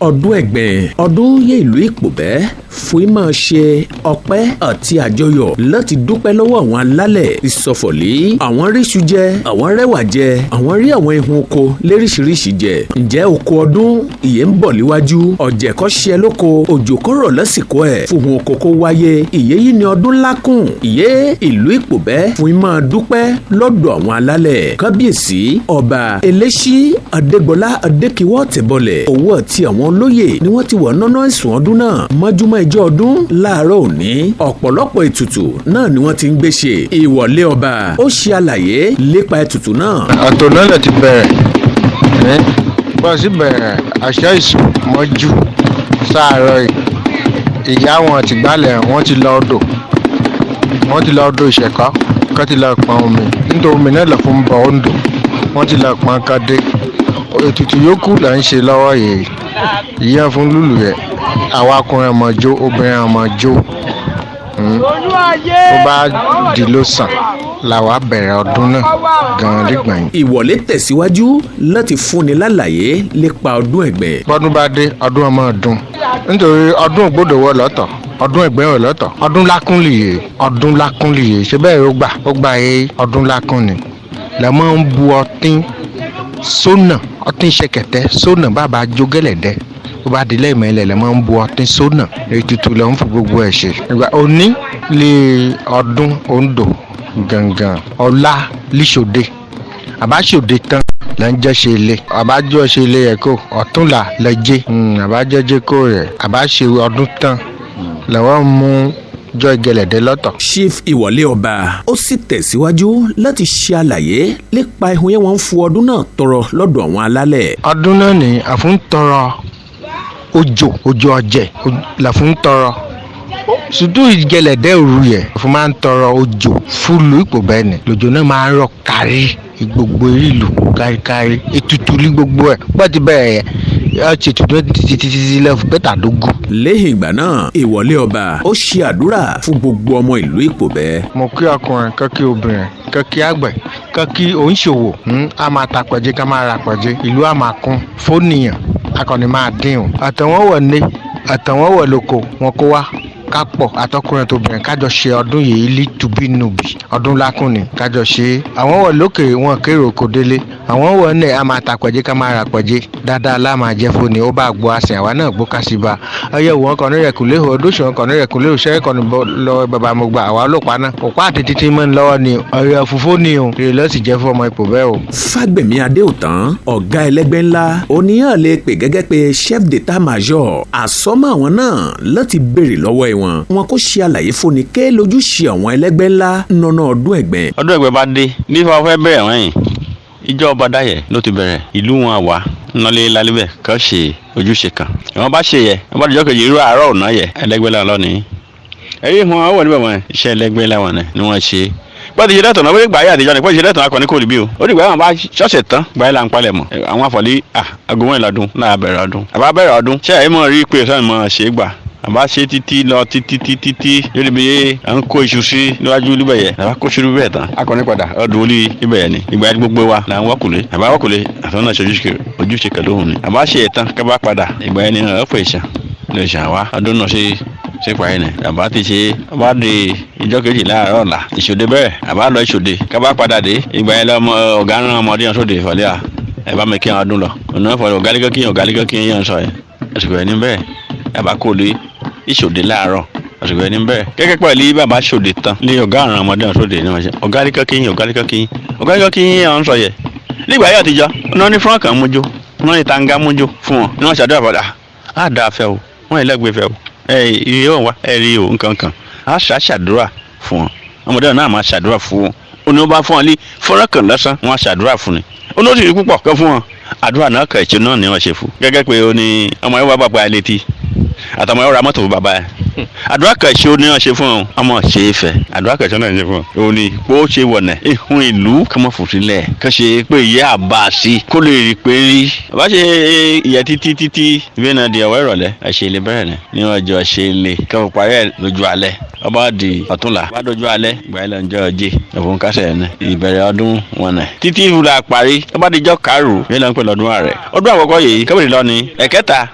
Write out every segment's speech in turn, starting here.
Ọdún Ẹ̀gbìn, ọdún yẹ ìlú Ìpòbẹ́ fún ìmọ̀ ṣe ọpẹ́ àti àjọyọ̀ láti dúpẹ́ lọ́wọ́ àwọn alálẹ̀ ìsọfọ̀lì. Àwọn ríṣu jẹ, àwọn rẹwà jẹ, àwọn rí àwọn ihun oko léríṣiríṣi jẹ. Ǹjẹ́ oko ọdún ìyẹn ń bọ̀ níwájú? Ọ̀jẹ̀ kọ́ ṣe lóko, òjò kọ́ rọ̀ lásìkò ẹ̀ fún oko kó wáyé. Ìyẹ́ yìí ni ọdún lákùn ìyẹ́ ìlú Ìpòbẹ́ fún ìmọ̀ dúpẹ́ lọ́dọ̀ àwọn alálẹ̀. Kábíyèsí Ọba Eléṣí Adégbọlá Adékiwọ́ Tẹ̀bọlẹ̀ owó àti àwọn olóyè ni wọ́n ti wọ̀ nọ́nà ìsùn ọdún náà mọ́júmọ́ ìjọ ọdún láàárọ̀ òní. Ọ̀pọ̀lọpọ̀ ètùtù náà ni wọ́n ti ń gbé ṣe. Ìwọlé ọba ó ṣe àlàyé lépa ètùtù náà. Àtò náà lè ti bẹ̀rẹ̀ bọ́ sí bẹ̀rẹ̀ àṣẹ ìsùn mọ́jú sáàárọ̀ yìí. Ìyá wọn àtìgbálẹ̀ wọ́n ti lọ odò, wọ́n ti lọ odò ìṣẹ̀kọ́ kọ́ ti lọ pọn omi, nítorí omi náà lọ fún bọ́ òǹdò, wọ́n ti lọ pọn kádé. Ètùtù yòókù là ń ṣe lọ́wọ́ yìí. Ìyá fún lùlù yẹ, àwa ọkùnrin ọmọ jó, obìnrin ọmọ jó. Tó bá di lósàn làwa bẹ̀rẹ̀ ọdún náà gan-an nígbà yìí. Ìwọlé tẹ̀síwájú láti fúnni lálàyé lépa ọdún Ẹ̀gbẹ́. Bọ́dún bá dé, ọdún ọmọ ọdún, nítorí ọdún ògbódò wọ lọ́tọ̀, ọdún Ẹ̀gbẹ́ wọ lọ́tọ̀. Ọdún lákúnlìyè, ọdún lákúnlìyè, ṣe bẹ́ẹ̀ ó gbà ó gbà yé. Ọdún lákún ni lẹ́mọ̀ ń bu ọtín sónà, ọtín ṣẹkẹtẹ sónà, bàbá jógẹ́lẹ̀dẹ́. Ó bá di lẹ́ẹ̀mọ́ ilẹ̀ lẹ́mọ̀ ń bu ọtín sónà. Ètùtù lẹ́ ń fún gbogbo ẹ̀ ṣe. Ìgbà òní lè ọdún òǹdò gangan, ọ̀la líṣòde, àbáṣòde tán lẹ́ ń jẹ́ ṣe ilé, àbájọ́ ṣe ilé yẹ kó ọ̀túnla lẹ́ jẹ́ àbájọ́ jẹ́ kó rẹ̀ àbáṣe ọdún tán lẹ́wọ́n mú jọ ìgẹ̀lẹ̀dẹ́ lọ́tọ̀. Chief Ìwọlé ọba ó sì tẹ̀síwájú láti ṣe àlàyé lépa ihun yẹn wọ́n ń fún ọdún náà tọrọ lọ́dọ̀ àwọn alálẹ̀. Ọdún náà ní àfún tọrọ òjò, òjò ọ̀jẹ̀ làfún tọrọ, sùtú ìgẹ̀lẹ̀dẹ́ òru yẹ fún máa ń tọrọ òjò fúlù ipò. Bẹ́ẹ̀ ni lòjò náà máa ń rọ̀ kárí gbogbo ìlú, káríkárí. Ètùtù ní gbogbo ẹ̀ pọ̀ ti bẹ̀rẹ̀ yẹ ẹ ṣe ètùtù títí títí lẹ́fù pẹ́tàdógún. Lẹ́yìn ìgbà náà, Ìwọlé ọba ó ṣe àdúrà fún gbogbo ọmọ ìlú Ìpòbẹ́. Mo kí ọkùnrin kan, kí obìnrin kan, kí àgbẹ̀ kan, kí oníṣòwò. A máa ta pẹ̀jẹ́, ká máa ra pẹ̀jẹ́, ìlú a máa kún fóníyàn, akọni máa dín o. Àtàwọn wọ̀ ní, àtàwọn wọ̀ lóko wọn kó wá ká pọ̀, àtọkùnrin tóbìnrin, kájọ ṣe ọdún yìí lítùbínùbí. Ọdún lákùn ni kájọ ṣe é. Àwọn wọ̀ lókè wọn kérò kò délé, àwọn wọ̀ ní a máa ta pẹ̀jẹ́, ká máa ra pẹ̀jẹ́ dáadáa lá máa jẹ́ fóni. Ó bá gbọ́ àsìn, àwa náà gbó kásìbà ọyẹ wọn kàn ní rẹ̀kúnlé odóṣù wọn kàn ní rẹ̀kúnlé òṣèré kan lọ bàbá mo gbà àwa ọlọ́pàá náà òpá àti títí mọ́ ń lọ́wọ́ ni ọyẹ fúfó ni o rè lọ́sì jẹ́ fún ọmọ ipò bẹ́ẹ̀ o. Fágbèmí Adéòtán, ọ̀gá ẹlẹ́gbẹ́ ńlá oníyàn lè pè gẹ́gẹ́ pé chef d'état major àsọmọ́ àwọn náà láti béèrè lọ́wọ́ ẹ̀ wọn wọn kò ṣe àlàyé fúnni ké lójúṣe àwọn ẹlẹ́gbẹ́ ńlá nọ́nà ọdún Ẹ̀gbẹ́. Ọdún Ẹ̀gbẹ́ bá dé nífa fẹ́ bẹ̀rẹ̀ wọ́n yìí, ìjọ ọba dáyẹ̀ ló ti bẹ̀rẹ̀. Ìlú wọn àwa ńlọlé lálẹ́bẹ̀ kàn ṣe ojúṣe kan ìwọ́n bá ṣe yẹ, wọ́n bá dijọ́ kejì irú àárọ̀ ọ̀nà yẹ ẹlẹ́gbẹ́ làwọn lọ́nìí ẹ̀rí wọn wọ̀ níbẹ̀ wọn iṣẹ́ ẹlẹ́gbẹ́ làwọn ni wọ́n ṣe bọ́ọ̀dì ṣe lẹ́tọ̀ọ́ náà. Wọ́n gbà yà àtijọ́ ni bọ́ọ̀dì ṣe lẹ́tọ̀ọ́ akọni kò rí bí o. Ó dìgbà wọn bá ṣọ̀ṣẹ̀ tán gbà yà là ń palẹ̀ mọ́ àwọn àfọ̀lí aago mọ́rin lọ́dún náà bẹ̀rẹ̀ ọdún. Àbá bẹ̀rẹ̀ ọdún ṣé ẹ̀ mọ̀ rí pé sọ́ni mọ̀ ṣe é gbà àbá ṣe títí lọ títí títí tí lórí bí à ń kó iṣu sí níwájú níbẹ̀ yẹ. Àbá kó iṣu níbẹ̀ tán, akọni padà ọdún orí ibẹ̀ yẹn ni. Ìgbà yẹn gbogbo wa là ń wọ́kùlé, àbá wọ́kùlé àtọ́nà ṣe ojúṣe pẹ̀lú òun ni àbá ṣe ẹ̀ tán kábà padà. Ìgbà yẹn ni ọ̀pọ̀ ìṣàn lè ṣàn wá ọdún náà ṣe ṣe parí ni àbá ti ṣe. Àbá di ìjọ kejì láàárọ̀ ọ̀la, ìṣòde bẹ́ẹ̀, àbá lọ ìṣòde kábà padà dé. Ìgbà yẹn lọ́mọ ọ̀gá rán ọmọdé yẹn sóde ìfọ̀lẹ́ à ẹ bá mi kí wọn ọdún lọ ọ̀nà ìfọ̀lẹ́ ọ̀gá kí ọ̀gá kí yẹn sọ yẹn. Àsìkò yẹn ní bẹ́ẹ̀ àbá kò lè ìṣòde láàárọ̀, àsìkò yẹn ní bẹ́ẹ̀ kẹ́kẹ́ pẹ̀lú bàbá ṣòde tán ní ọ̀gá àrùn ọmọdé yẹn sóde ní wọn ṣe ọ̀gá kí ọ̀gá kí ọ̀gá kí yẹn sọ yẹ. Nígbà yẹn àtijọ́ ọ̀nà ní fúnra kan mójó, ọ̀nà ní tanga mójó fún wọn ní wọn ṣàdúrà padà á dáa fẹ́ o, wọn yìí lẹ́gbẹ̀ẹ́ fẹ́ o, ẹ ìrì ò wá ẹ rí o nǹkan kan á ṣàṣàdúrà fún wọn. Ọmọdé náà máa ṣàdúrà fún wọn, ó ní wọn bá fún wọn ní fọ́nrán kan lásán, wọn á ṣàdúrà fún ni. Ó ní ó sì rí púpọ̀ kan fún wọn. Àdúrà náà kàn ṣe náà ni wọ́n ṣe fún gẹ́gẹ́ pé ó ní ọmọ yẹn wá bàbá ẹ létí àtàwọn yẹn ra mọ́tò fún bàbá ẹ. Àdúrà kan ṣe ó ní wọ́n ṣe fún ọ, ọmọ ṣe é fẹ́. Àdúrà kan ṣe náà ṣe fún ọ, ó ní bó ṣe wọ̀nà ìhun ìlú kọ́mọ fòsílẹ̀ kàn ṣe pé ìyá àbá sí kó lè rí pé rí bàbá ṣe ìyẹ títí títí ìbí náà di ọwọ́ ìrọ̀lẹ́ ẹ̀ṣẹ̀ ilé bẹ̀rẹ̀ ní ọjọ́ ṣe ilé kẹfù parí ẹ̀ lójú alẹ́. Ọba di ọ̀túnla bá dojú alẹ́ ìgbà yẹn lọ́jọ́ ọjẹ́ òfin kásẹ̀ ní ìbẹ̀rẹ̀ ọdún wọn nẹ̀ títí ìfúra parí. Ọba dijọ́ karùn-ún yẹn lọ́n pè lọ́dún ààrẹ ọdún àkọ́kọ́ yìí kẹ́bìrì lọ́ni ẹ̀kẹta.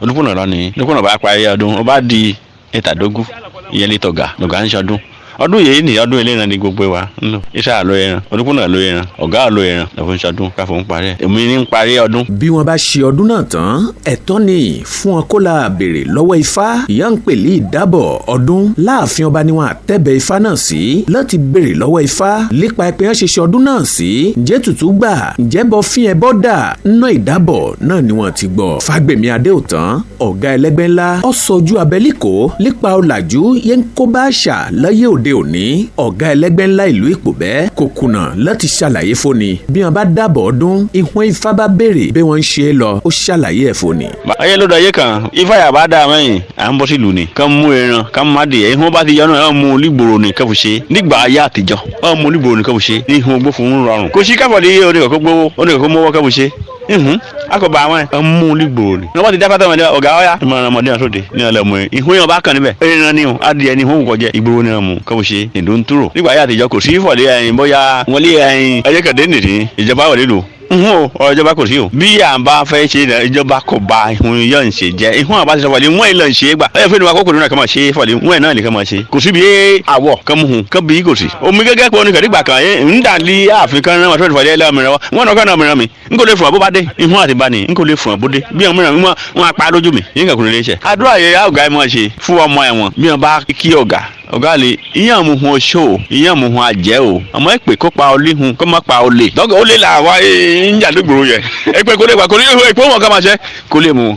Olúkúnà lọ ní Olúkúnà bá parí ọdún ó bá di ẹ̀tàdógún ìyẹn lè tọ̀gà lọ̀gá ń ṣọdún ọdún yìí ní ọdún eléran ní gbogbo wa ńlò iṣẹ́ àlọ́ ẹran Olúkúnà ló ẹran ọ̀gá àlọ́ ẹran lọ́fún ṣọdún káfọ́ ń parí ẹ̀ èmi ní ń parí ọdún. Bí wọ́n bá ṣe ọdún náà tán, ẹ̀tọ́ ni fún wọn kó la béèrè lọ́wọ́ ifá ìyá ń pèlè ìdábọ̀ ọdún láàfin ọba ni wọn àtẹ́bẹ̀ ifá náà sí láti béèrè lọ́wọ́ ifá lépa pé wọ́n ṣe ṣe ọdún náà sí, ǹjẹ́ tutù gbà, ǹjẹ́ bọ́ fín ẹ bọ́ dà ná ìdábọ̀ náà ni wọ́n ti gbọ́. Fágbèmí Adéòtán, ọ̀gá ẹlẹ́gbẹ́ ńlá, ó sọjú abẹ́líkò lépa ọ̀làjú yẹn ń kó bá àṣà láyé òde òní. Ọ̀gá ẹlẹ́gbẹ́ ńlá ìlú Ìpòbẹ́ kò kùnà láti ṣàlàyé fóni bí wọ́n bá dábọ̀ ọdún ìwọ̀n ifá bá béèrè bí wọ́n ń ṣe é lọ, ó ṣàlàyé ẹ̀ fóni. Ayé ló dọ̀ ayé kan ifá yà bá dáa mẹ́yìn à ń bọ́ sílùú ni kàn mú ẹran kàn má dìé ìhun bá ti yọnu ẹ̀ mú lígboro ni kàn fi ṣe nígbà ayé àtijọ́ ẹ̀ mú lígboro ni kàn fi ṣe ní ìhun ogbó fún rọrùn kò sí káfọ̀dé oníkàkó gbówó oníkàkó mọ́wọ́ kàn fi ṣe ihun akọba àwọn ẹ mú lígboro ni. Wọ́n bá ti dáfá tán ọmọdé ọ̀gá ọ̀yá ìmọ̀ràn ọmọdé náà sóde ní ọ̀lẹ́ ọmọ yẹn ìhun yẹn bá kàn níbẹ̀ ẹran ni o adìẹ ni ìhun kò jẹ ìgboro ni ọmọ kàn fi ṣe ìlú ń túrò. Nígbà ayé àtijọ́ kò sí ìfọ̀lẹ́ ẹyin bóyá wọ́n lé ẹyin ayékàdé nìdí ìjọba wọlé lò nhun o ọ̀rọ̀ ìjọba kò sí o. Bí à ń bá fẹ́ ṣe ìjọba kò bá ihun yọ̀ ń ṣe jẹ́ ihun àbá ti sọ fọlẹ́ wọ́n ìlọ̀ ń ṣe é gbà. Ẹ fẹ́ ni wa kókò nínú àkàmọ̀ ṣe fọlẹ́ wọ́n náà lè kàn máa ṣe. Kò síbi àwọ̀ kan mú hun kan bí kò sí. Omi gẹ́gẹ́ pé oníkàdé gbà kan ń dà lé ààfin kan náà wọ́n fọlẹ́ ẹlẹ́mìíràn wọn náà kàn náà mìíràn mi n kò lè fún ọ bó bá dé ihun àti bá ní n kò lè fún ọ bó dé bí wọn mìíràn wọn apá lójú mi yín kàn kúrò lè ṣe. Àdúrà yẹ ọ̀gá ẹ máa ṣe fún ọmọ ẹ̀wọ̀n bí wọn bá kí ọ̀gá ọ̀gá lè ìyẹn mú hun oṣó o ìyẹn mú hun àjẹ́ o àmọ́ èpè kó pa olé hun kó má pa olè dọ́gba olè là wá ń jà lóògbòrò yẹ èpè kó lè pa kó lè èpè wọn ká máa ṣe kó lè mú.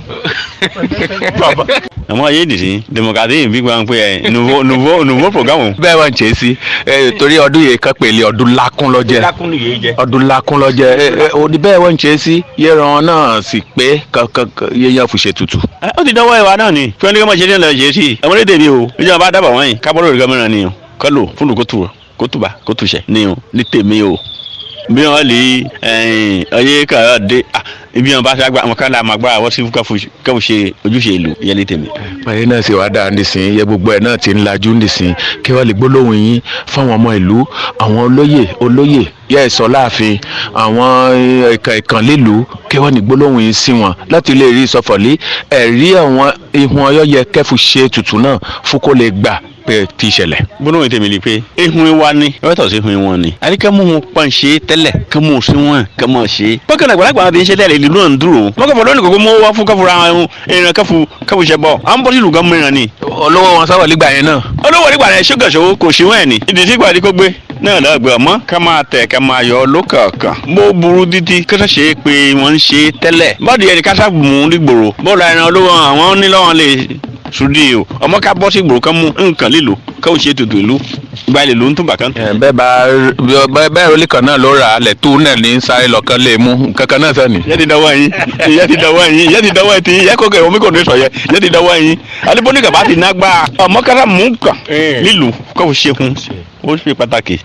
Àmọ́ ayé nìsín democratie bí gbọ́n pé ẹ nouveau nouveau nouveau programme. Bẹ́ẹ̀ wọ́n ń ṣe é sí torí ọdún yìí kan pèlè ọdún lákún lọ́jẹ́, ọdún lákún lọ́jẹ́ òní bẹ́ẹ̀ wọ́n ń ṣe é sí yẹ́ran náà sì pé kankan yẹ́yàn fi ṣe tutù. Ó ti dánwọ́ ìwà náà ni fún ẹni kí wọ́n ṣe ní ọ̀nà ṣe sí ọmọdé tèmi o ìjọba bá dábàá wọ́n yìí kábọ́rò rẹ̀ gómìnà ni o kọ́ lò fún kó tù kó tùbà kó tùṣẹ̀ ni o ní tèmi o bí wọ́n lè ọyẹ kàn dé ibi wọn bá ṣe àgbà àwọn kan là máa gbára wọ́n sí káfù ṣe ojúṣe ìlú yẹn ní tèmi. Báyìí náà sì wá dáa nísìnyí yẹ gbogbo ẹ̀ náà ti ń lajú nísìnyí kí wọ́n lè gbólóhùn yín fáwọn ọmọ ìlú, àwọn olóyè olóyè yẹ ẹ̀ sọ láàfin àwọn ìkàn lílùú, kí wọ́n ní gbólóhùn yín sí wọn láti lè rí ìsọfọ̀lí ẹ̀rí àwọn ihun ọyọ́ yẹ kẹ́fù ṣe tutù náà fún kó lè gbà pé ti ṣẹlẹ̀. Gbólóhùn tèmi ni pé ehun wa ni ọ̀tọ̀ sí ehun wọn ni àríkẹ́ mú wọn pọ́n ṣe tẹ́lẹ̀ kí mú sí wọn kí mọ̀ ṣe. Bákan náà àgbàlagbà ti ń ṣe tẹ́lẹ̀ ìlú náà ń dúró. Wọ́n kẹ́fọ́ lónìí kókó mú wá fún kẹ́fọ́ ra ẹran kẹ́fù kẹ́fù ṣẹ bọ̀ à ń bọ́ sílùú gan mìíràn ni. Olówó wọn sábà nígbà yẹn náà. Olówó nígbà yẹn ṣógàṣó kò sí wọn ẹ̀ ní. Ìdí sígbà tí kò gbé náà lọ́gbẹ̀ ọmọ ká máa tẹ̀ ká máa yọ lókàkàn bó burú títí kí wọ́n ṣe é pé wọ́n ń ṣe tẹ́lẹ̀ bọ́ọ̀dù yẹn ni ká sábùmù nígboro bọ́ọ̀lù ẹran olówó àwọn nílọ́wọ́n lè sùdí o ọmọ ká bọ́ sí ìgboro kan mú nǹkan lílo káwọn ṣe ètùtù ìlú gba ilé ló ń tún bàkán. Bẹ́ẹ̀ bá bẹ́ẹ̀ rólì kan náà ló rà á lẹ̀ tó náà ní sáré lọ́kàn lè mú kankan náà sani. Ìyá ti dọwọ́ yín, ìyá ti dọwọ́ yín, ìyá ti dọwọ́ ti ìyá kókè omi kò ní sọ yẹ, ìyá ti dọwọ́ yín. Alibóni kàbá ti ná gbà ọmọ kára mú kàn lílu káwọn ṣe hun ó ṣe pàtàkì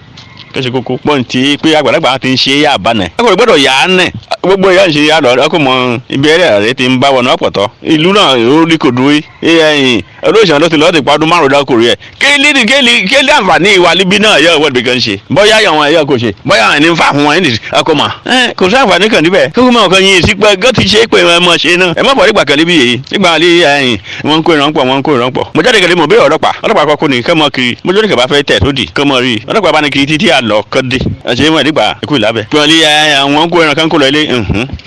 kẹsì kókó pọ́ǹtì pé àgbàlagbà ti ń ṣe é yà bá nẹ̀. Akọ̀wé gbọ́dọ̀ yà á nẹ̀ gbogbo ìyá ń ṣe yà lọ ọkọ̀ mọ ibi ẹ̀rẹ́ rẹ̀ ti ń bá wọnà ọ̀pọ̀tọ́ ìlú náà ó rí kò dúró ẹ̀yìn olóòṣàn ló ti lọ́ọ́ ti pa ọdún 5 dákò rí ẹ̀ kéèlì kéèlì kéèlì àǹfààní ìwà líbi náà yẹ ìwọ́de bí kan ṣe bóyá àwọn ẹ̀yà kò ṣe bóyá àwọn ẹni ń fa fún wọn ẹni ọkọ̀ mọ̀ kò sí àǹfààní kan níbẹ̀ kókó mọ̀ kan yín sí pé gọ́ ti ṣe é pé ẹ mọ̀ ṣe náà ẹ mọ̀ bọ̀ nígbà kan níbí yìí nígbà lé ẹ̀yìn wọ́n ń kó ìrànpọ̀ wọ́n ń kó ìrànpọ̀ mo jáde kẹ́lẹ́ mo bí ọlọ́pàá ọlọ́pàá kọ́kọ́ ni kẹ́ mọ́ kiri mo jáde kẹ́ bá fẹ́ tẹ̀ sódì kẹ́ mọ́ rí ọlọ́pàá bá ní kiri títí àlọ́ kọ́ dé ẹ̀ṣẹ̀ mọ̀ nígbà ikú ìlábẹ̀. Pé wọ́n lé àwọn kó ẹran kan kó lọ ilé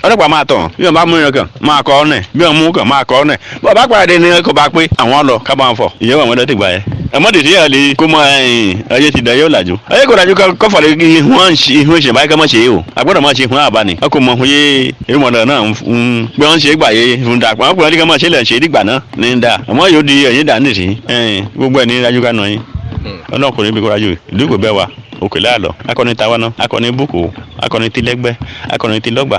ọlọ́pàá máa tàn bí wọ́n bá mú ẹran kan máa kọ́ ọ́nẹ̀ bí wọ́n mú kan máa kọ́ ọ́nẹ̀ bọ́ bá pàdé ni kò bá pé àwọn lọ ká bá wọn fọ ìyẹn wà wọ́n dẹ́ ti gbà yẹn. Ẹ̀mọ́ tètè yà lè kó mọ ẹ̀yìn ayé ti da yóò làjú. Ayé kò làjú kọ́fà lè wọ́n ìhun ìṣẹ̀ báyìí ká má ṣe é o. Àgbọ̀dọ̀ má ṣe ìhun àbá ni. Ọkọ̀ mọ̀ fún yé ìrìnmọ̀dọ̀ náà ń gbé wọ́n ṣe é gbà yé ìhun dà pọ̀. Ọkùnrin ká má ṣe lẹ̀ ṣe é dìgbà náà ní dà. Àmọ́ yóò di ẹ̀yìn dà nísìnyí. Gbogbo ẹ̀ ní dájú ká nà yín. Ọlọ́kùnrin bí kò rájú ìlú kò bẹ́ wa òkè láàlọ́ akọni tawana akọni búkò akọni tilẹ́gbẹ́ akọni tilọ́gba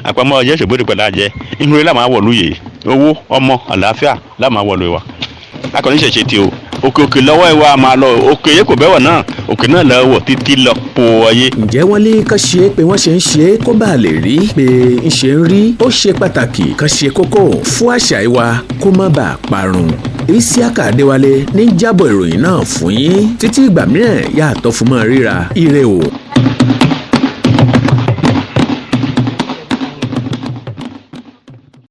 àpamọ́ ọjọ́ ìṣògbódì pẹ̀lú àjẹ ìhun rẹ̀ làwọn àwọ̀lú yìí owó ọmọ àlàáfíà làwọn àwọ̀lú wa akọni ṣẹ̀ṣẹ̀ tí o òkè òkè lọ́wọ́ ìwà máa lọ òkè yẹ kò bẹ́wọ̀ náà òkè náà lọ wọ̀ títí lọ po ayé. Ǹjẹ́ wọ́n lé kán ṣe é pé wọ́n ṣe ń ṣe é kó bá a lè rí pé ń ṣe ń rí ó ṣe pàtàkì kán ṣe kókó fún àṣà ìwà kó má bàa parun. Isiaka Adéwálé ní jábọ̀ ìròyìn náà fún yín títí ìgbà mìíràn yàtọ̀ fún mọ́ ríra ire o.